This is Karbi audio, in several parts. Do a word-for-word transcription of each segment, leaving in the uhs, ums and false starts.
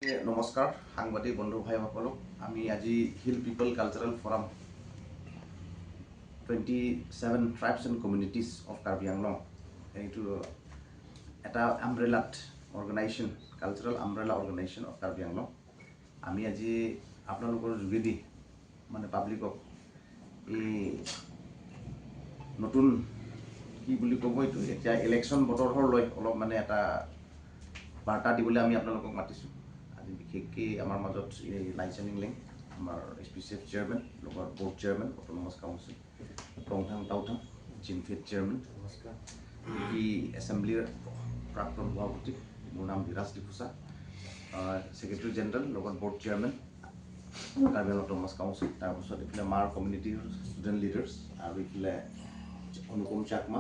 নমস্কাৰ সাংবাদিক বন্ধু ভাইসকলক। আমি আজি hill people cultural forum, twenty seven tribes and communities of Karbi Anglong, এইটো এটা আমব্ৰেলাত organisation, cultural umbrella organisation of Karbi Anglong. আমি আজি আপোনালোকৰ যোগেদি মানে পাব্লিকক এই নতুন কি বুলি ক'ব, এইটো এতিয়া ইলেকশ্যন বতৰলৈ অলপ মানে এটা বাৰ্তা দিবলৈ আমি আপোনালোকক মাতিছোঁ। আজি বিশেষকৈ আমাৰ মাজত এই লাইচান ইংলেং, আমাৰ S P C F chairman, লগত বৰ্ড চেয়াৰমেন, অট'নমাছ কাউন্সিল, টংথাং টাওথাং, জিনফেড চেয়াৰমেন, ই এছেম্বলিৰ প্ৰাক্তন সভাপতি, মোৰ নাম বিৰাজ ডিফুচা, ছেক্ৰেটাৰী জেনেৰেল, লগত board chairman, Karbi Anglong autonomous council, তাৰপিছত এইফালে মাৰ কমিউনিটিৰ ষ্টুডেণ্ট লিডাৰ্ছ, আৰু এইফালে অনুপম চাকমা,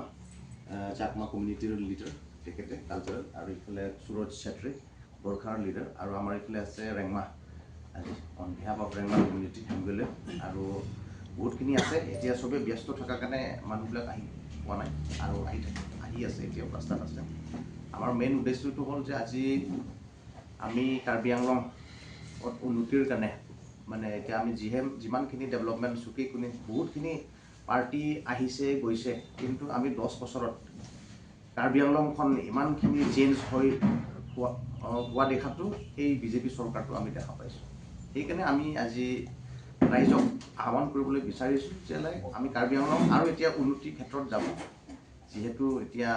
আহ, চাকমা কমিউনিটিৰ লিডাৰ, তেখেতে কালচাৰেল, আৰু এইফালে সুৰজ চেত্ৰী, গোৰ্খাৰ লিডাৰ, আৰু আমাৰ এইফালে আছে ৰেংমা, আজি অন বিহাফ অফ ৰেংমা কমিউনিটি হেমগলে, আৰু বহুতখিনি আছে। এতিয়া চবে ব্যস্ত থকাৰ কাৰণে মানুহবিলাক আহি পোৱা নাই, আৰু আহি থাকে, আহি আছে, এতিয়া ৰাস্তাত আছে। আমাৰ মেইন উদ্দেশ্যটো হ'ল যে আজি আমি কাৰ্বি আংলঙত উন্নতিৰ কাৰণে, মানে এতিয়া আমি যিহে যিমানখিনি ডেভেলপমেণ্ট চুকে কোণে বহুতখিনি পাৰ্টি আহিছে গৈছে, কিন্তু আমি দহ বছৰত কাৰ্বি আংলংখন ইমানখিনি চেঞ্জ হৈ হোৱা, আহ, হোৱা দেখাটো এই বি জে পি চৰকাৰটো আমি দেখা পাইছোঁ। সেইকাৰণে আমি আজি ৰাইজক আহ্বান কৰিবলৈ বিচাৰিছোঁ যে লাই আমি কাৰ্বি আংলং আৰু এতিয়া উন্নতিৰ ক্ষেত্ৰত যাব। যিহেতু এতিয়া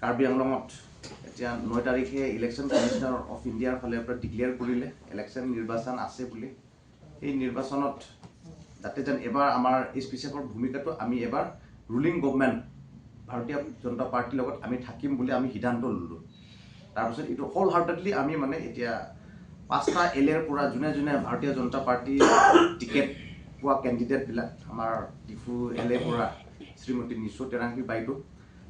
কাৰ্বি আংলঙত এতিয়া ন তাৰিখে ইলেকশ্যন কমিশ্যনাৰ অফ ইণ্ডিয়াৰ ফালৰ পৰা ডিক্লেয়াৰ কৰিলে ইলেকশ্যন নিৰ্বাচন আছে বুলি। এই নিৰ্বাচনত যাতে যেন এবাৰ আমাৰ এছ পি চি এফৰ ভূমিকাটো আমি এবাৰ ৰুলিং গভৰ্ণমেণ্ট ভাৰতীয় জনতা পাৰ্টিৰ লগত আমি থাকিম বুলি আমি সিদ্ধান্ত ল'লোঁ। তাৰপিছত এইটো হ'ল হাৰ্টেডলি আমি মানে এতিয়া পাঁচটা এল এৰ পৰা যোনে যোনে ভাৰতীয় জনতা পাৰ্টি টিকেট পোৱা কেণ্ডিডেটবিলাক, আমাৰ ডিফু এল এৰ পৰা শ্ৰীমতী নিশো টেৰাংপী বাইদেউ,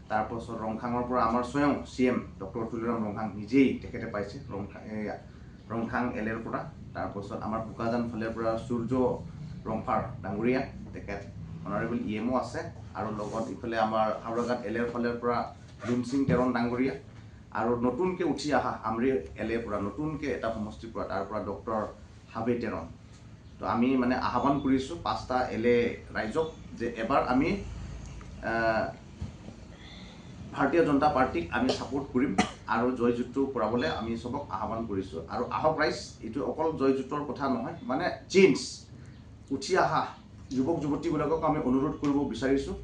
তাৰপাছত ৰংখাঙৰ পৰা আমাৰ স্বয়ং চি এম ডক্টৰ তুলিৰাম ৰংখাং নিজেই তেখেতে পাইছে, ৰংখাং, এই ৰংখাং এল এৰ পৰা, তাৰপাছত আমাৰ বোকাজান ফালৰ পৰা সূৰ্য ৰংফাৰ ডাঙৰীয়া, তেখেত অনাৰেবল ই এম অ' আছে, আৰু লগত ইফালে আমাৰ হাওৰাঘাট এল এৰ ফালৰ পৰা লুমচিং তেৰণ ডাঙৰীয়া, আৰু নতুনকৈ উঠি অহা আমৰি এল এৰ পৰা নতুনকৈ এটা সমষ্টিৰ পৰা, তাৰ পৰা ডক্টৰ হাবে তেৰণ। তো আমি মানে আহ্বান কৰিছোঁ পাঁচটা এল এ ৰাইজক যে এবাৰ আমি, আহ, ভাৰতীয় জনতা পাৰ্টিক আমি ছাপোৰ্ট কৰিম আৰু জয়যুক্ত কৰাবলৈ আমি চবক আহ্বান কৰিছোঁ। আৰু আহক ৰাইজ, এইটো অকল জয়যুক্তৰ কথা নহয়, মানে চেঞ্জ, উঠি অহা যুৱক যুৱতীবিলাকক আমি অনুৰোধ কৰিব বিচাৰিছোঁ,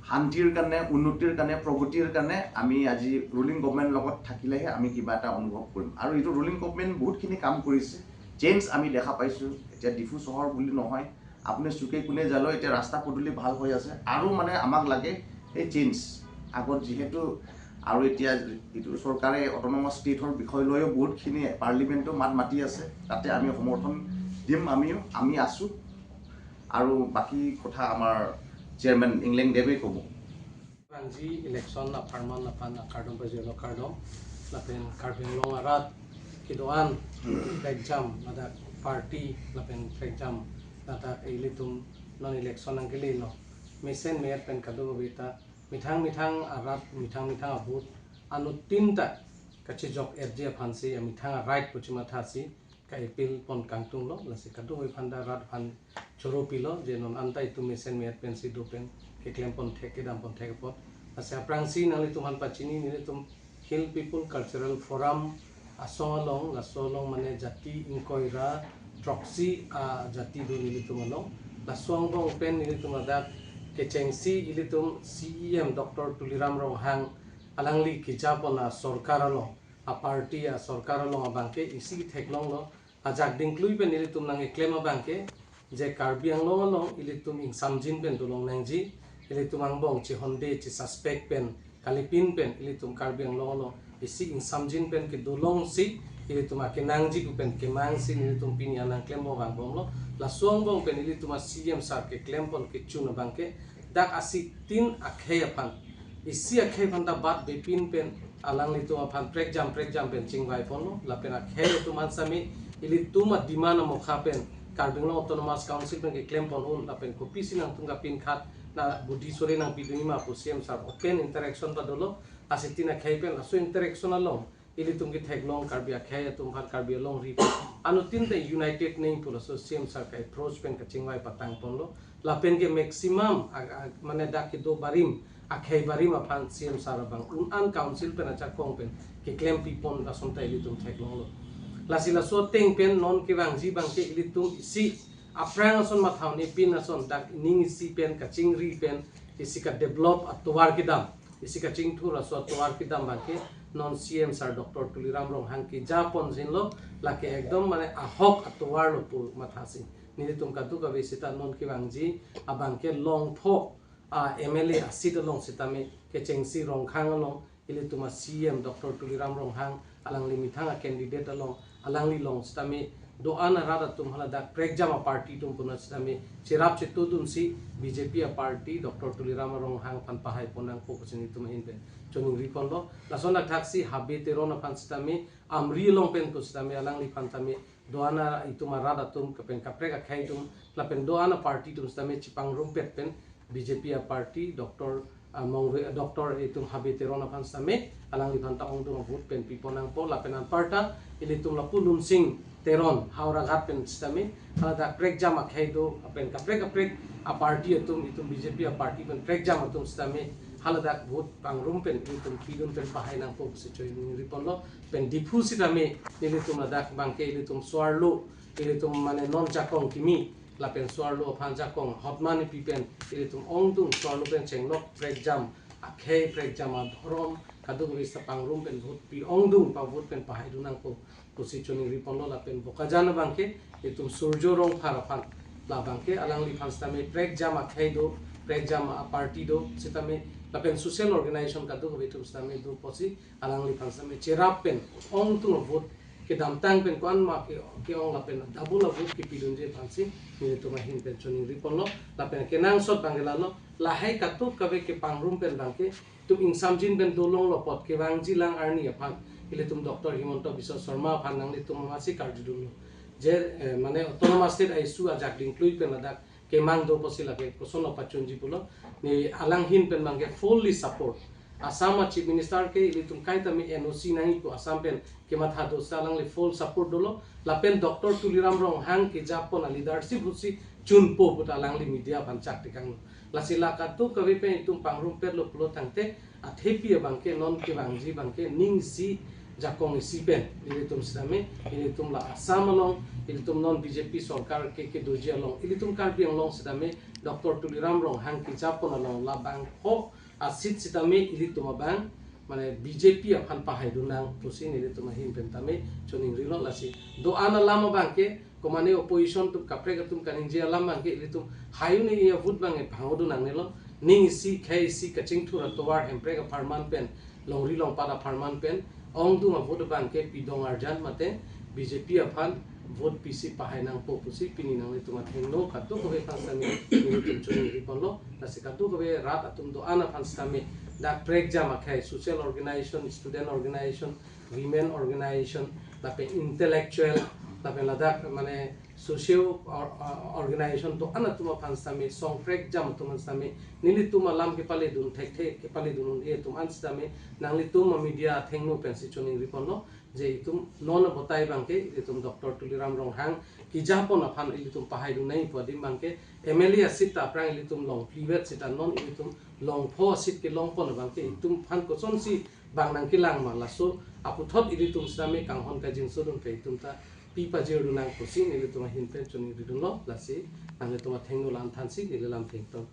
শান্তিৰ কাৰণে, উন্নতিৰ কাৰণে, প্ৰগতিৰ কাৰণে আমি আজি ৰুলিং গভৰ্ণমেণ্ট লগত থাকিলেহে আমি কিবা এটা অনুভৱ কৰিম। আৰু এইটো ৰুলিং গভৰ্ণমেণ্ট বহুতখিনি কাম কৰিছে, চেঞ্জ আমি দেখা পাইছোঁ। এতিয়া ডিফু চহৰ বুলি নহয়, আপুনি চুকে কোণে যালেও এতিয়া ৰাস্তা পদূলি ভাল হৈ আছে। আৰু মানে আমাক লাগে এই চেঞ্জ। আগত যিহেতু আৰু এতিয়া এইটো চৰকাৰে অট'নমাছ ষ্টেটৰ বিষয় লৈও বহুতখিনি পাৰ্লিমেণ্টো মাত মাতি আছে, তাতে আমি সমৰ্থন দিম, আমিও, আমি আছোঁ। আৰু বাকী কথা আমাৰ চেয়াৰমেন ইংলেং দেৱে ক'ব। Aphrangsi election apharman aphan akardom pajirlo kardom, lapen Karbi Anglong arat kedo-an prekjam ladak party lapen prekjam ladak ilitum non election nangkelelo. Mesen me-et pen kadokave ta methang methang arat, methang methang a-booth anuttin ta kachejok-etji aphansi, methang a-right pu chimathasi ka-appeal pon kangtunglo, lasi kadokave aphan ta rat aphan choro pilo, je non anta itum mesen me-et pensi do pen keklem pon thek, kedam pon thek apot. Lasi aphrangsi nanglitum aphan pachini, nelitum Hill People Cultural Forum asong along, laso along mane jati ingkoi ra throksi ajati do nelitum along. Laso angbong pen nelitum ladak kechengsi ilitum C E M Doctor Tuliram Ronghang alangli keja pon asorkar along, a-party asorkar along abangke isi theklonglo, ajak dingklui pen ilitum nangkeklem abangke, je Karbi Anglong along ilitum ingsamjin pen dolong nangji, ilitum angbong chehonde chesuspect pen kalipin pen ilitum Karbi Anglong along isi ingsamjin pen kedolongsi ilitum akenangji pu pen kemangsi nelitum pini anangklem abang bomlo. Laso angbong pen ilitum a-C E M sir keklem pon kechun abangke dak asitin akhei aphan, isi akhei aphan ta bat bepin pen alanglitum aphan prekjam prekjam pen chingvai ponlo, lapen akhei atum an sami ilitum a-demand amokha pen Karbi Anglong Autonomous Council pen keklem pon un, lapen kopisi nangtum kapinkhat na budi sore nangpidunji ma pu C E M sir open interaction ta dolo, asitin akhei pen laso interaction along ilitum ketheklong Karbi akhei atum aphan, Karbi alongri anuttin ta united nangji pu laso C M sir ke approach pen kachingvai patang ponlo. Lapen ke maximum a, a, mane dak kedo barim, akhei barim aphan C M sir abang un-an council pen ajakong pen keklem pipon ason ta ilitum theklonglo. Lasi laso ateng pen non kevangji abangke ilitum isi aphrang ason matha un-e pin ason dak ning isi pen kachingri pen isi kadevelop atovar kedam, isi kachingthur aso atovar kedam abangke non C M sir Doctor Tuliram Ronghang keja pon sinlo, lake ekdom mane ahok atovar lo pu mathasi. Nelitum kadokave seta non kevangji abangke longpho a M L A aseat along sitame kechengsi Rongkhang along ilitum a C M Doctor Tuliram Ronghang alangli methang a candidate along, alangli along sitame do-an arat atum haladak prekjam a party atum puna sitame cherap chetudunsi B J P a party Doctor Tuliram Ronghang aphan pahai pon nangpo pusi nelitum ahin pen choningri ponlo. Lason athaksi Habe Teron aphan sitame Amri along pen pu sitame alangliphan tame do-an a itum arat atum kapen kaprek akhei atum lapen do-an a party atum sitame chepangrumpet pen B J P a party Doctor, ah, Mongve, Doctor itum Habe Teron aphan sitame alangliphan ta ongdung avote pen pipon nangpo. Lapen anparta ilitum lapu Lunsing Teron Howraghat pen sitame haladak prekjam akhei do lapen kaprek kaprek a party atum, itum B J P a party pen prekjam atum sitame haladak vote pangrum pen ilitum pidun pen pahai nangpo pusi choningri ponlo. Pen Diphu sitame nelitum ladak abangke ilitum so-arlo, ilitum mane non jakong kimi lapen so-arlo aphan jakong hotman ipi pen ilitum ongdung so-arlo pen chenglok prekjam akhei, prekjam adhorom, kadokave seta pangrum pen vote pi ongdung pavote pen pahai dun nangpo pusi choningri ponlo. Lapen Bokajan abangke itum Surjo Rongphar aphan, labangke alangliphan sitame prekjam akhei do, prekjam a party do sitame lapen social organization kadokave atum sitame do pusi alangliphan sitame cherap pen ongdung avote kedamtang pen ko-an ma ke, ke-ong lapen double avote kepidunji aphansi nelitum ahin pen choningri ponlo. Lapen kenangsot abangke lalo, lahai kadokave kepangrum pen abangke itum ingsamjin pen dolonglo apot kevangji lang arni aphan ilitum Doctor Himanta Biswa Sarma aphan nanglitum masi karjudunlo. Je, eh, mane autonomous state a issue ajak dingklui pen ladak kemang do pusi lake koson lo pachunji pulo. Ne alang ahin pen abangke fully support. Assam a Chief Minister ke ilitum kaita me N O C nangji pu Assam pen kematha do seta alangli full support dolo. Lapen Doctor Tuliram Ronghang keja pon a leadership pusi chunpo puta alangli media aphan chak tekanglo. Lasi la kadokave pen itum pangrumpetlo pulo tangte athepi abangke non kevangji abangke ning isi jakong isi pen ilitum sitame ilitum la Assam along ilitum non B J P sorkar ke kedoji along ilitum Karbi Anglong sitame Doctor Tuliram Ronghang keja pon along labangpho a seat sitame ilitum abang mane B J P aphan pahai dun nang pusi nelitum ahin pen tame choningrilo. Lasi do-an alam abangke komane opposition atum kaprek atum kaningje alam abangke ilitum hai un-e avote abangke phangodun nangnelo. Ning isi khei isi kachingthur atovar Hemprek apharman pen, longri longpat apharman pen ongdung avote abangke pidong arjan mate B J P aphan vote pisi pahai nangpo pusi pini nanglitum athengno kadokave aphan sitame nelitum choningri ponlo. Lasi kadokave rat atum do-an aphan sitame dak prekjam akhei social organization, student organization, women organization, lapen intellectual, lapen ladak mane socio or, uh, organization do-an atum aphan sitame song prekjam atum aphan sitame nelitum alam kepaledun thekthe kepaledun un-e atum an sitame nanglitum a media athengno pensi choningri ponlo. Je itum non abotai abangke itum Doctor Tuliram Ronghang keja pon aphan ilitum pahai dun nangji pu adim abangke M L A a seat ta aphrang ilitum long phli vet seta non ilitum longpho a seat kelong pon abangke itum aphan kosonsi bang nangkelang ma laso aputhot ilitum sitame kanghon kajinso dun pe itum ta pi pajir dun nang pusi nelitum ahin pen choningri dunlo. Lasi nanglitum athengno la-an thansi neli lam thengtong.